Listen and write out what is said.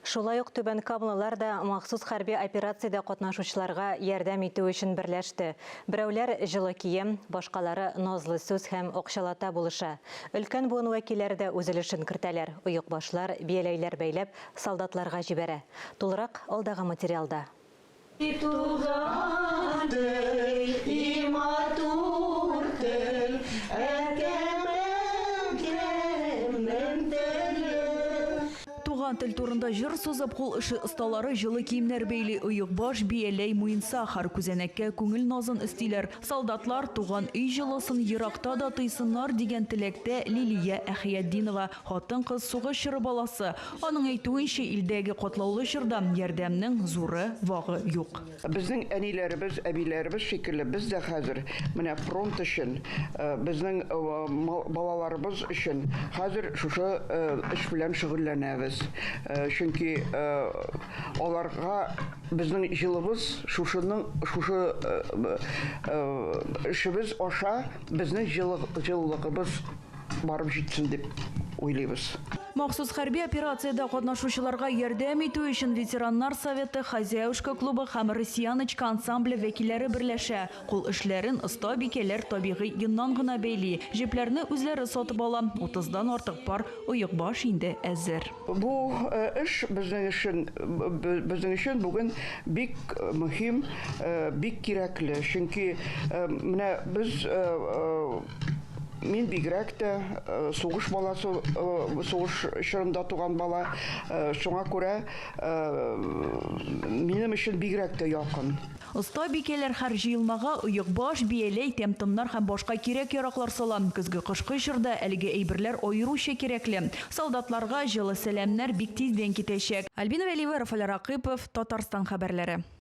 Шулай ук түбәнкамлылар да махсус хәрби операциядә катнашучыларга ярдәм итү өчен берләште. Берәүләр җылы кием, башкалары назлы сүз һәм акчалата булыша. Өлкән буын вәкилләре дә үз өлешен кертәләр, оекбашлар, бияләйләр бәйләп, солдатларга җибәрә. Тулырак алдагы материалда. И туган тел, и матур тел, Әкәм-әнкәмнең теле. Туган тел турында җыр сузып, кул эше осталары җылы киемнәр бәйли, оекбаш, бияләй, муенса, һәр күзәнәккә күңел назын өстиләр. Солдатлар туган өй җылысын еракта да тойсыннар дигән теләктә Лилия Әхиятдинова. Хатын-кыз сугыш чоры баласы. Аның әйтүенчә, илдәге катлаулы чорда ярдәмнең зуры, вагы юк. Безнең әниләребез, әбиләребез шикелле без дә хәзер менә фронт өчен, безнең балаларыбыз өчен хәзер шушы эш белән шөгыльләнәбез. Чөнки аларга безнең җылыбыз шушының шушы эшебез аша безнең җылылыгыбыз барып җитсен дип уйлыйбыз. Махсус хәрби операциядә катнашучыларга ярдәм итү өчен ветераннар советы, Хозяюшка клубы һәм Россияночка ансамбле вәкилләре берләшә. Кул эшләрен остабикәләр табигый йоннан гына бәйли. Җепләрне үзләре сатып ала. Утыздан артык пар оекбаш инде әзер. Бу эш безнең өчен безнең өчен бүген бик мөһим, бик кирәкле. Чөнки менә без Мин бигрәк тә сугыш баласы, сугыш чорында туган бала, шуңа күрә минем өчен бигрәк тә якын. Остабикәләр һәр җыелмага оекбаш, бияләй, тәм-томнар һәм башка кирәк-яраклар сала. Көзге-кышкы чорда әлеге әйберләр аеруча кирәкле. Солдатларга җылы сәламнәр бик тиздән китәчәк. Альбина Вәлиева, Рафаэль Ракыйпов, Татарстан хәбәрләре.